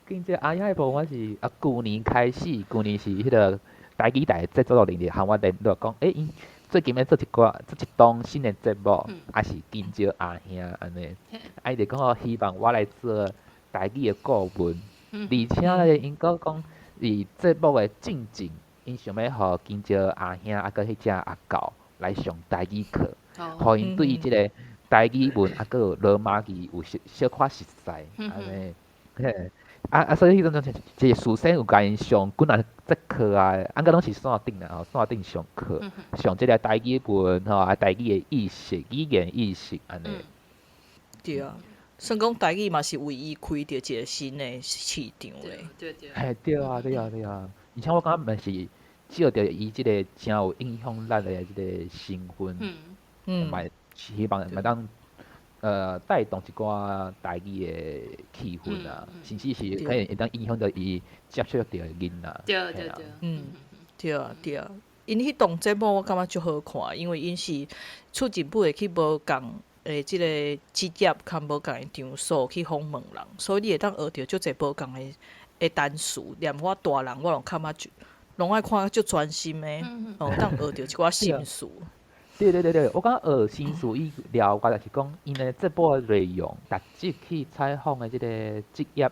金蕉阿兄的部分我是啊，舊年開始，舊年是彼个台語台製作人就和我聯絡講，欸，𪜶最近欲做一寡做一檔新的節目，也是金蕉阿兄按呢，啊，伊就講哦，希望我來做台語的顧問，而且咧，𪜶閣講佇節目的進前，𪜶想欲予金蕉阿兄啊，閣彼隻阿狗來上台語課，予𪜶對這个台語文啊，閣有羅馬字有小小可熟似按呢，嘿，啊啊，所以彼陣就是事先有共𪜶上幾若節課啊，按閣攏是線頂啦吼，線頂上課，上這个台語文吼，啊台語的意識、語言意識按呢。對啊，算講台語嘛是為伊開著一个新的市場咧。對對。嘿，對啊，對啊，對啊，而且我感覺嘛是借著伊這个誠有影響力的這个身份，嘛希望會當帶動一寡台語的氣氛啊，甚至是可能會當影響著伊接觸著的囡仔。對對對。嗯，對啊對啊，𪜶彼檔節目我感覺足好看，因為𪜶是出入會去無仝的這个職業，較無仝的場所去訪問人，所以你會當學著足濟無仝的單詞，連我大人我攏感覺足，攏愛看足專心的，哦，當學著一寡新詞。對對對對，我感覺學新詞以了，我就是講，𪜶的節目內容，逐集去採訪的這个職業，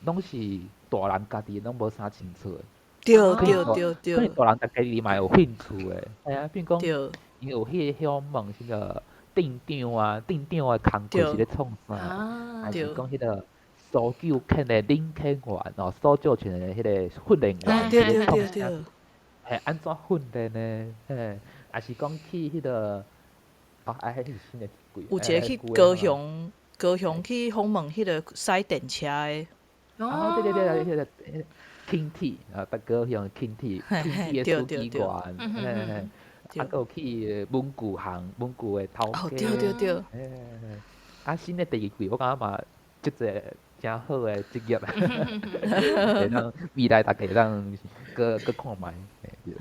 攏是大人家己攏無啥清楚的。對對對對。可能大人家己嘛有興趣的，嘿啊，比如講，𪜶有去訪問彼个店長啊，店長的工課是咧創啥？還是講彼个搜救犬的領犬員哦，搜救犬的彼個訓練員是咧創啥？嘿，按怎訓練呢？嘿，還是講去彼个，哦，啊，彼是新的一季。有一個去高雄，高雄去訪問彼个駛電車的。哦，對對對，彼个輕鐵啊，北高雄輕鐵，輕鐵的司機員，嘿嘿，啊，閣有去文具行，文具的頭家。哦，對對對。嘿嘿，啊，新的第二季，我感覺嘛，足濟誠好的職業，會當未來大家會當閣閣看覓。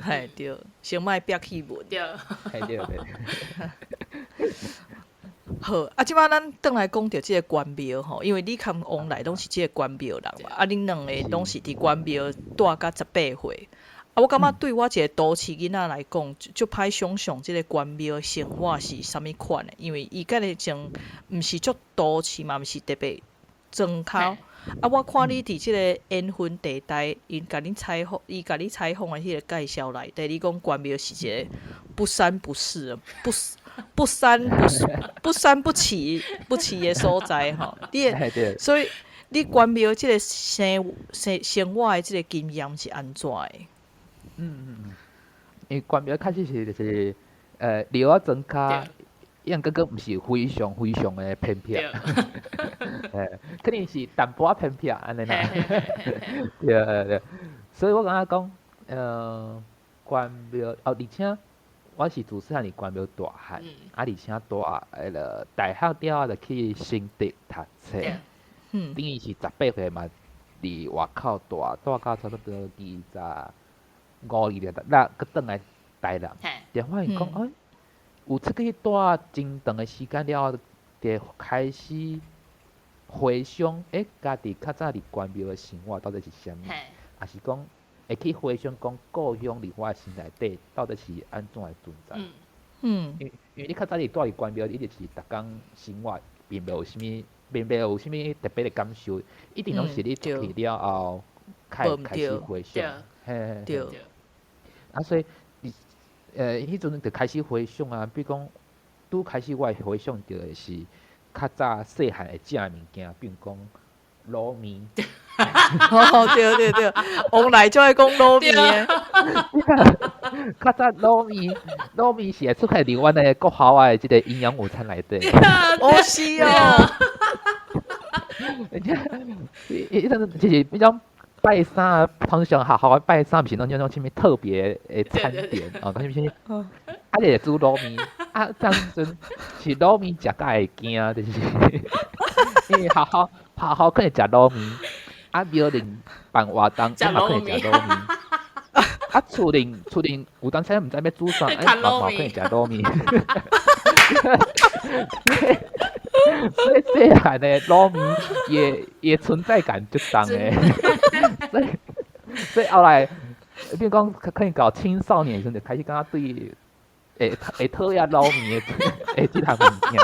嘿對，先莫煏氣氛。對。嘿對對。好，啊，這擺咱轉來講著這个關廟吼，因為你含王來攏是這个關廟人嘛，啊，恁兩个攏是佇關廟蹛甲18歲，啊，我感覺對我一个都市囡仔來講，足歹想像這个關廟生活是啥物款的，因為伊敢若像毋是足都市嘛，毋是特別莊跤。啊，我看你佇這个緣分地帶，伊共你採訪的彼个介紹內底，你講關廟是一個不三不四、不三不起的所在吼。你會，所以你關廟這个生活的這个經驗是按怎的？嗯嗯嗯，因為關廟確實是就是寮仔莊跤，伊閣閣毋是非常非常的偏僻，嘿，可能是淡薄仔偏僻按呢啦。對對對，所以我感覺講，關廟哦，而且我是自細漢佇關廟大漢，啊，而且大彼个大學了後就去新竹讀冊，等於是18歲嘛，佇外口蹛蹛到差不多25、26，閣轉來台南，就發現講，欸，有出去蹛真長的時間了後，就開始回想，欸，家己較早佇關廟的生活到底是啥物，抑是講會去回想講故鄉佇我的心內底到底是按怎的存在。因為你較早佇蹛佇關廟，你就是逐工生活，並無啥物，並袂有啥物特別的感受，一定攏是你出去了後，開始回想，嘿嘿嘿。啊，所以，彼陣就開始回想啊，比如講，拄開始我會回想著的是較早細漢會食的物件，比如講滷麵。哦，對對對，往來就愛講滷麵的。較早滷麵，滷麵是會出現佇阮的國校的這個營養午餐內底。哦，是哦。而且，伊陣就是彼種拜三，通常學校的拜三毋是攏種種啥物特別的餐點哦，啥物啥物，啊，就會煮滷麵，啊，當陣是滷麵食甲會驚，就是因為學校可能食滷麵，啊，廟裡辦活動嘛可能食滷麵，啊，厝裡有當時毋知欲煮啥，欸，嘛可能食滷麵。所以細漢的滷麵也存在感足重的，所以後來，比如講可能到青少年時陣就開始感覺對會討厭滷麵的這項物件。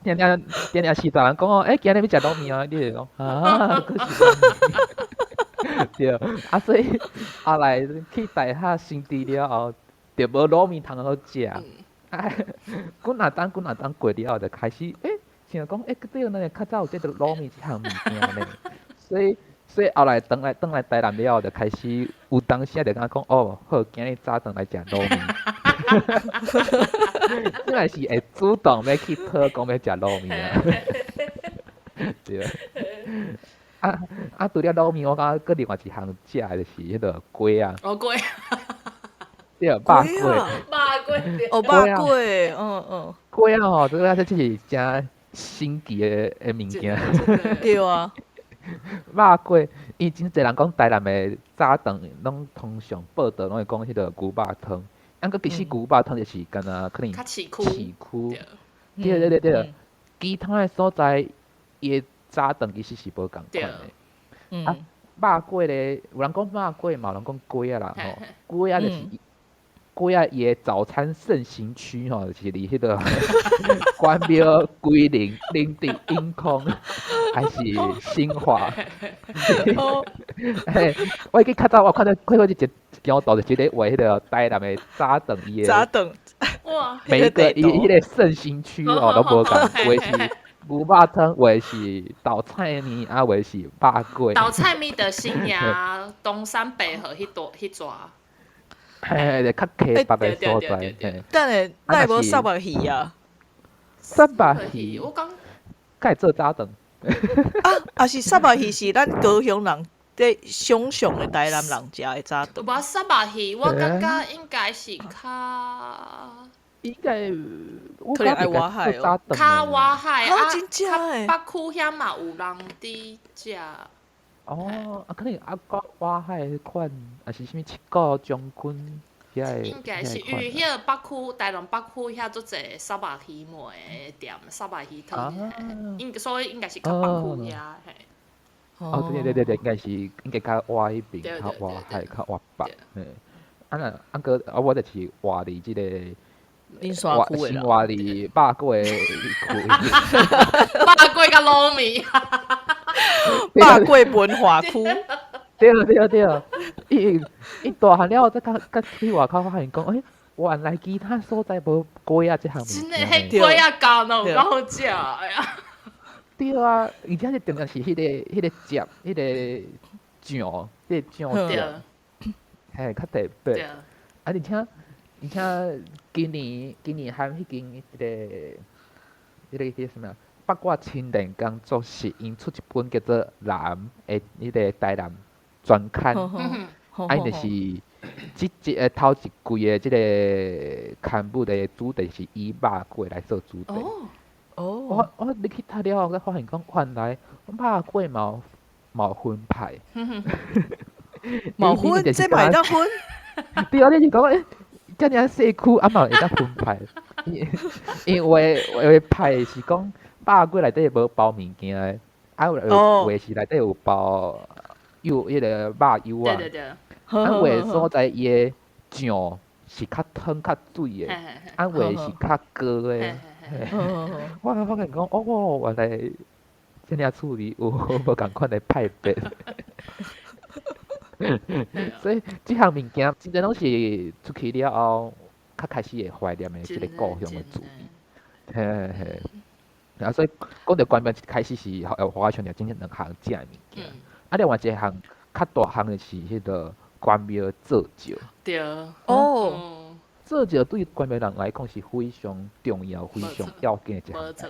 定定定定是大人講哦，欸，今日欲食滷麵啊，你會講啊，閣是滷麵。對，啊，所以後來去大學升職了後，就無滷麵通好食。啊，幾若冬過了後，就開始欸，想講欸，對，咱較早有這個滷麵這項物件呢。所以後來轉來台南了後，就開始有當時就感覺講哦，好，今日早頓來食滷麵。這嘛是會主動欲去討講欲食滷麵啊。對。啊啊！除了滷麵，我感覺閣另外一項食的就是彼個粿仔。哦，粿。對，肉粿。肉粿。哦，肉粿，嗯嗯。粿仔吼，這個這是誠新奇的物件。對啊。肉粿，伊真濟人講台南的早頓攏通常報導攏會講彼個牛肉湯，啊，毋過其實牛肉湯就是敢若可能市區。市區。對對對對，其他的所在，伊的早頓其實是無仝款的。啊，肉粿咧，有人講肉粿，嘛有人講粿仔啦吼。粿仔就是粿仔，伊的早餐盛行區吼，就是佇彼個關廟、龜苓、林地、永康，還是新華。嘿，我記較早我看到看過一張圖，就是咧畫彼個台南的早頓伊的。早頓。哇！每一個伊彼個盛行區哦，攏無仝，有的是牛肉湯，有的是豆菜麵，啊，有的是肉粿。豆菜麵就新營東山北河彼段彼逝。嘿，就較溪北的所在。等下，哪會無虱目魚啊？虱目魚，我講，敢會做早頓？啊，抑是虱目魚是咱高雄人咧想像的台南人食的早頓。無虱目魚，我感覺應該是較。應該可能愛外海哦，較外海啊，真正的北區遐嘛有人佇食。哦，啊，可能啊，較外海彼款，抑是啥物七股將軍遐個。應該是因為彼個北區，台南北區遐足濟虱目魚糜的店，虱目魚湯，應所以應該是較北區遐嘿。哦，對對對對，應該是應該較外彼邊，較外海，較外北。嘿，啊若啊閣啊，我就是活佇這個。恁山區的生活佇肉粿的區，肉粿佮滷麵，肉粿文化區。對對對，伊伊大漢了後，才較較去外口發現講，欸，原來其他所在無粿仔這項物件。真的，彼粿仔糕攏有夠好食呀！對啊，而且是重點是彼個汁，彼個醬，彼個醬汁，嘿，較特別。啊，而且今年含彼間彼個啥物啊？八卦青年工作室，𪜶出一本叫做《南》的彼個台南專刊，啊，𪜶就是這一個頭一季的這個刊物的主題是以肉粿來做主題。哦，我入去讀了後，才發現講原來肉粿嘛有嘛有分派。嘛有分，這嘛會當分？對啊，你是講遮爾仔細區啊嘛會當分派？因為有的派是講百粿內底無包物件的，啊有的是內底有包有彼個肉油啊。對對對。啊有的所在伊的醬是較湯較水的，啊有的是較膏的。我才發現講，哦，原來遮爾趣味有無仝款的派別。所以這項物件真濟攏是出去了後，較開始會懷念的這个故鄉的滋味。嘿嘿嘿。啊，所以講著關廟一開始是予我想著真正兩項食的物件。啊，另外一項較大項的是彼个關廟做醮。對。哦。做醮對關廟人來講是非常重要、非常要緊的一項代誌。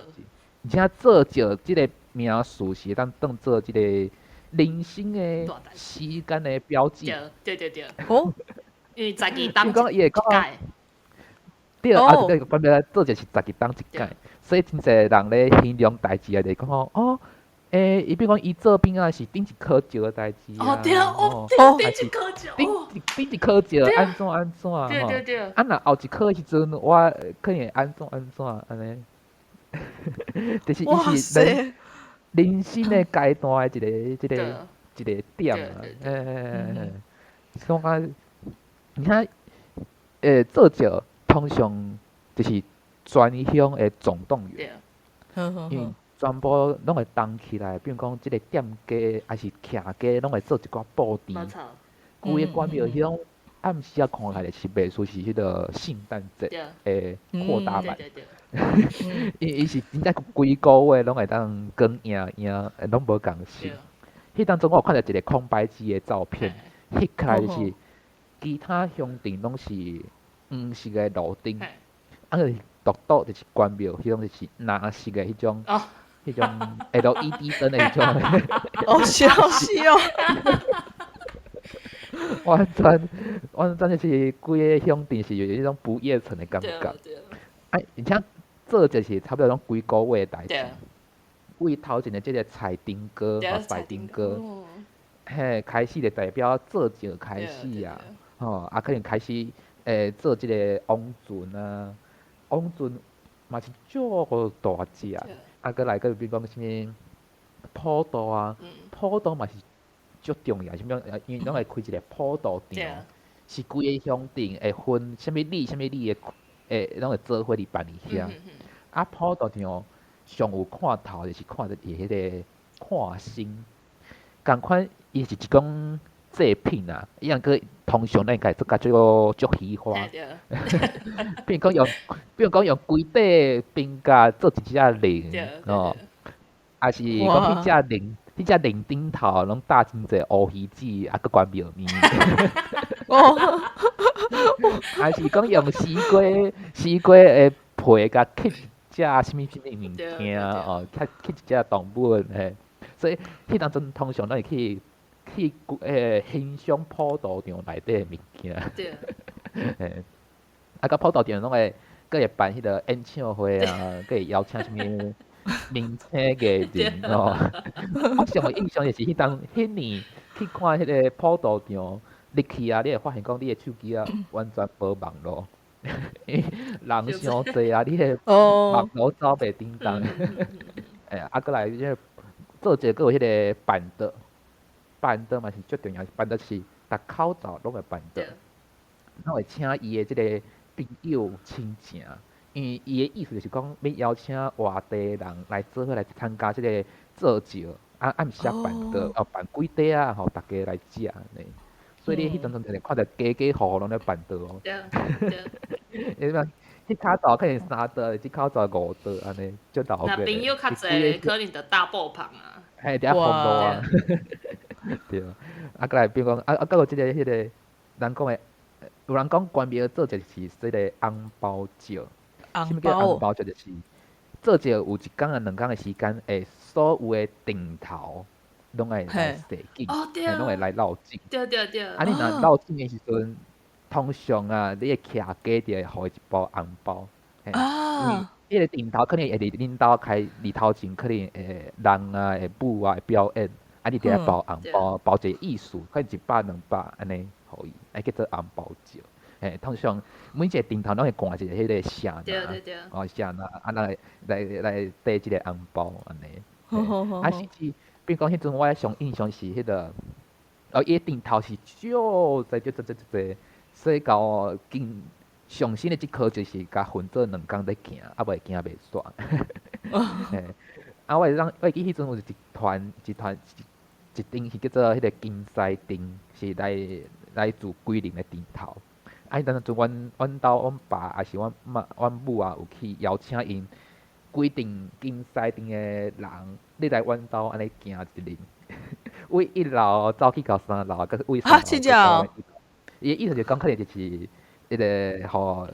而且做醮這个名詞是會當當做這个人生的時間的標記。對對對。哦。因為十二冬一屆。對，啊，對，關廟做醮是十二冬一屆，所以真濟人咧形容代誌啊，就講吼，哦，伊比如講伊做餅仔是頂一箍石的代誌啊，哦對哦，頂一箍石，頂一箍石按怎按怎吼，對對對。啊，若後一箍的時陣，我可能會按怎按怎按呢，就是伊是人生的階段的一個點啊，所以講，你看，做醮通常就是全鄉的總動員，因為全部攏會動起來，比如講這个店家抑是徛家，攏會做一寡布置。規個關廟鄉暗時仔看起來是袂輸是彼个聖誕節的擴大版。伊是真正規个月攏會當光影影，攏無仝色。彼當陣我有看著一个空白機的照片，翕起來就是其他鄉鎮攏是黃色的路燈，啊，就是獨獨就是關廟彼種就是藍色的彼種。彼種 LED 燈的彼種。哦，笑死哦！完全完全就是規个鄉鎮是有彼種不夜城的感覺。啊，而且做就是差不多攏規个月的代誌。為頭前的這个踩燈歌，擺燈歌，嘿，開始就代表做醮開始啊，吼，啊，可能開始做這个王船啊，王船嘛是足大隻。啊，閣來閣比如講啥物普渡啊，普渡嘛是足重要，啥物因為攏會開一个普渡場，是規个鄉鎮會分啥物里、啥物里的，會攏會做伙佇辦佇遐。啊，普渡場上有看頭就是看著伊彼个看星，仝款伊是一種祭品啊，伊毋過通常咱家做較足足虛華，比如講用規塊冰架做一隻龍哦，抑是講彼隻龍頂頭攏搭真濟烏魚子，啊閣關廟麵。哦，抑是講用絲瓜的皮共刻一隻啥物啥物物件哦，刻刻一隻動物嘿，所以彼當陣通常咱會去欣賞普渡場內底的物件。嘿，啊，佮普渡場攏會閣會辦彼个演唱會啊，閣會邀請啥物明星藝人哦。我上有印象就是彼當彼年去看彼个普渡場，入去啊，你會發現講你的手機啊完全無網路，人傷濟啊，你的網路走袂叮當。啊，閣來這個做一个閣有彼个辦桌，辦桌嘛是足重要，辦桌是逐口罩攏會辦桌，攏會請伊的這个朋友親情，因為伊的意思就是講欲邀請外地人來做伙來參加這个做醮，啊暗時啊辦桌，哦辦幾塊仔予逐家來食按呢。所以你彼陣陣就看著家家戶戶攏咧辦桌哦。你看，彼口罩可能三桌，這口罩五桌按呢，足鬧熱。若朋友較濟，可能就大爆棚啊。嘿，佇遐封路啊。對，啊，閣來比如講，啊啊，閣有這个彼个人講的，有人講關廟做醮是這个紅包醮。啥物叫紅包醮？就是做醮有一工啊兩工的時間，會所有的燈頭攏愛來踅緊，攏會來繞境。對對對。啊，你若繞境的時陣，通常啊，你的徛家就會予伊一包紅包。啊。彼个燈頭可能會佇恁兜開，佇頭前可能會人啊會舞啊會表演，啊，啊，你佇遐包紅包，包一個意思，可能100200按呢，予伊，啊叫做紅包石。嘿，通常每一個陣頭攏會掛一個彼個寫名，哦寫名，啊來來來綴這個紅包按呢。啊，甚至比如講彼陣我上印象是彼個，哦，伊的陣頭是足濟足濟足濟，所以到近上新的這科就是共分做兩工咧行，啊袂行袂煞。嘿，啊，我會記彼陣有一團一團一陣是叫做彼個金獅陣，是來來自桂林的陣頭。啊，彼當陣阮阮兜阮爸抑是阮媽阮母啊，有去邀請𪜶規陣金獅陣的人，你來阮兜按呢行一輪，為一樓走去到三樓，閣為三樓閣走來一樓。伊的意思就講，可能就是彼個予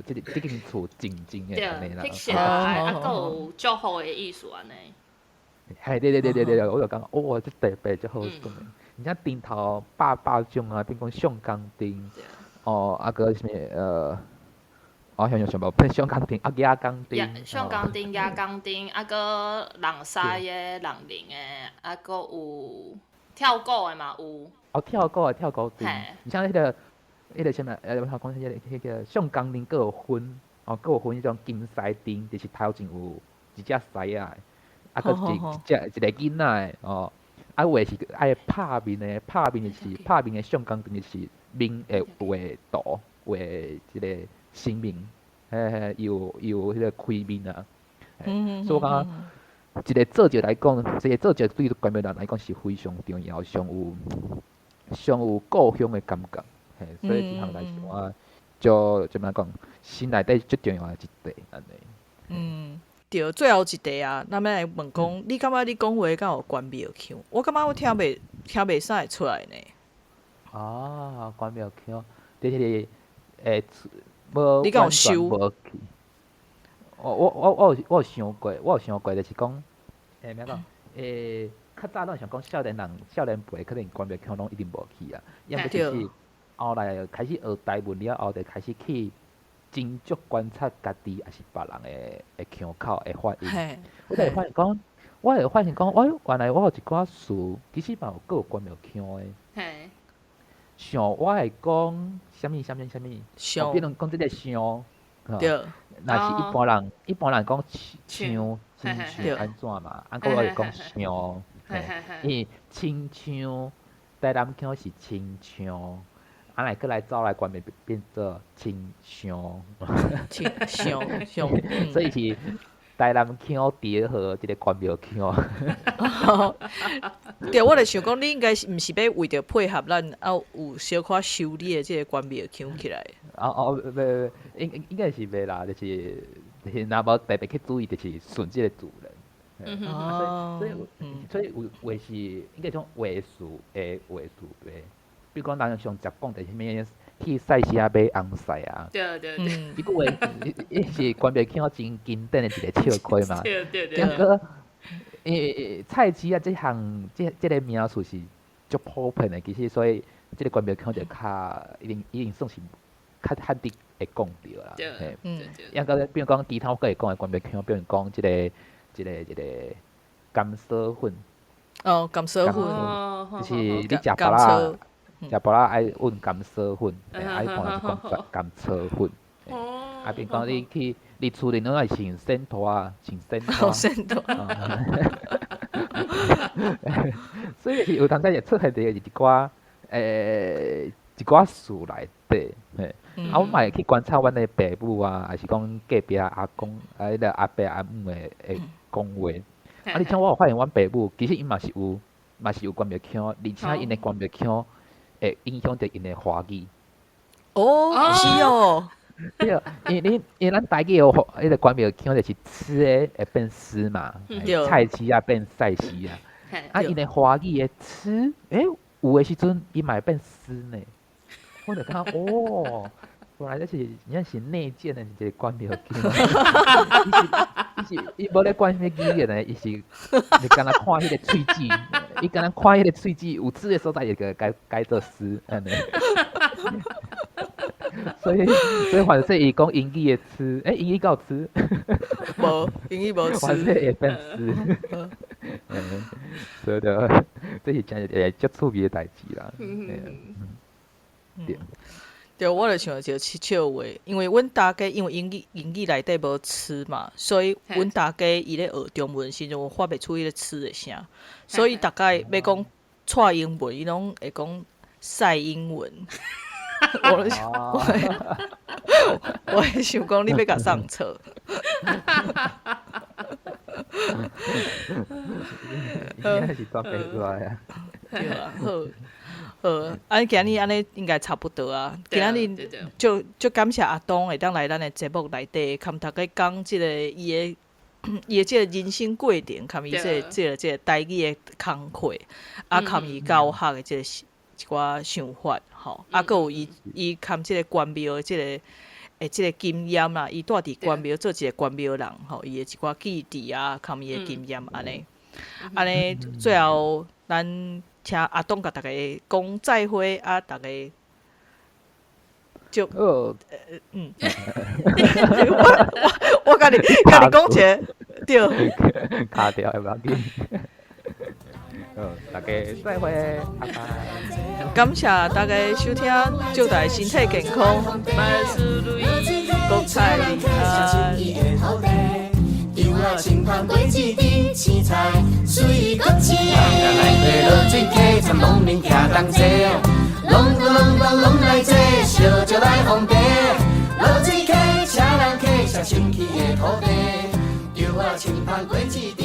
這個這間厝靜靜的按呢啦。對，辟邪啊，閣有祝福的意思按呢。嘿，對對對對對，我就感覺哦，這特別足好講的，而且陣頭百百種啊，比如講上江陣，哦，啊閣啥物我想想無，上江陣啊，野江陣，上江陣、野江陣，啊閣人狮的、人龍的，啊閣有跳鼓的嘛有。哦，跳鼓的跳鼓陣，而且彼個彼個啥物，我頭講彼個彼個上江陣閣有分，哦，閣有分彼種金獅陣，就是頭前有一隻獅仔的，啊，閣一一隻一個囡仔的，哦，啊有的是愛拍面的，拍面就是拍面的上江陣就是面會畫圖，畫這個神明，嘿嘿，伊有伊有彼個開面啊，所以我感覺一個做者來講，這個做者對關廟人來講是非常重要，上有上有故鄉的感覺，嘿，所以這項代誌我就怎麼講，心內底最重要的一塊按呢。嗯，對，最後一題啊，咱欲來問講，你感覺你講話敢有關廟腔？我感覺我聽袂啥會出來呢。啊，關廟腔，就是無你敢有完全收？無去。我有想過，我有想過，就是講，欲按怎講？較早攏想講少年人、少年輩可能關廟腔攏一定無去啊。抑毋過就是後來開始學台文了後，就開始去斟酌觀察家己抑是別人的腔口的發音。我就會發現講，我會發現講，我原來我有一寡詞，其實嘛有閣有關廟腔的。像我會講啥物啥物啥物，像比如講這個像，若是一般人，一般人講像，親像按怎嘛？啊，閣我會講像，嘿，因為親像台南腔是親像，啊，若閣來走來關廟變做親像，親像像，所以是台南腔疊合這個關廟腔。對，我就想講，你應該是毋是欲為著配合咱，啊有小可修你的這個關廟腔起來？哦哦，袂袂，應應該是袂啦，就是若無特別去注意，就是順這個自然。哦，所以所以有話是應該講話事會話事袂，比如講人上常講的啥物去菜市仔買紅菜啊，對對對，這句話伊是關廟腔真經典的一個笑話嘛。對對對。毋過，菜市仔這項這這個名詞是足普遍的，其實所以這個關廟腔就較一定一定算是較罕得會講著啦。對，抑閣比如講其他我閣會講的關廟腔，比如講這個這個這個甘蔗粉。哦，甘蔗粉，就是你食芭樂，食芭樂愛問甘蔗粉，啊一般是講甘蔗粉。啊，比如講你去你厝裡攏愛穿線拖啊，穿線拖。線拖。所以有當時會出現佇一寡一寡事內底，嘿。啊，我嘛會去觀察阮的爸母啊，抑是講隔壁阿公啊，彼個阿伯阿姆的會講話。啊，而且我有發現阮爸母其實𪜶嘛是有，嘛是有關廟腔，而且𪜶的關廟腔會影響著𪜶的華語。哦，是哦。對，因為你因為咱台語的彼個關廟腔就是吃的會變絲嘛，菜市仔變賽時啊。啊，𪜶的華語的吃，有的時陣伊嘛會變絲呢。我就感覺哦，原來這是真正是內建的一個關廟腔。伊是伊無咧管啥物語言的，伊是你敢若看彼個喙齒，伊敢若看彼個喙齒有齒的所在，就改改做絲按呢。所以所以反正伊講英語的吃，英語敢有吃？無，英語無吃。反正會變絲。所以就這是真一個足趣味的代誌啦。對。對，我就想一個笑話，因為阮大家因為英語內底無吃嘛，所以阮大家伊咧學中文時陣，有發袂出彼個吃的聲，所以逐概欲講蔡英文，伊攏會講賽英文。我會想講你欲共上錯。應該是煞袂出來啊。對啊，好。好，啊，今日按呢應該差不多啊。今日就就感謝阿東會當來咱的節目內底，含大家講這個伊的這個人生過程，含伊這個台語的工課，啊，含伊教學的這個一寡想法，吼，啊，閣有伊含這個關廟的這個經驗啦，伊蹛佇關廟做一個關廟人，吼，伊的一寡記憶啊，含伊的經驗按呢，按呢最後咱請阿東共大家講再會啊！大家就我共你講一下，對，卡掉會無要緊。好，大家再會，拜拜。感謝大家收聽，祝大家身體健康，萬事如意，國泰民安。清芳果子甜，青菜水果青。落水溪，参农民徛同齐，隆咚隆咚拢来坐，烧酒来奉茶。落水溪，请人客，上清气的土地。稻仔清芳果子甜。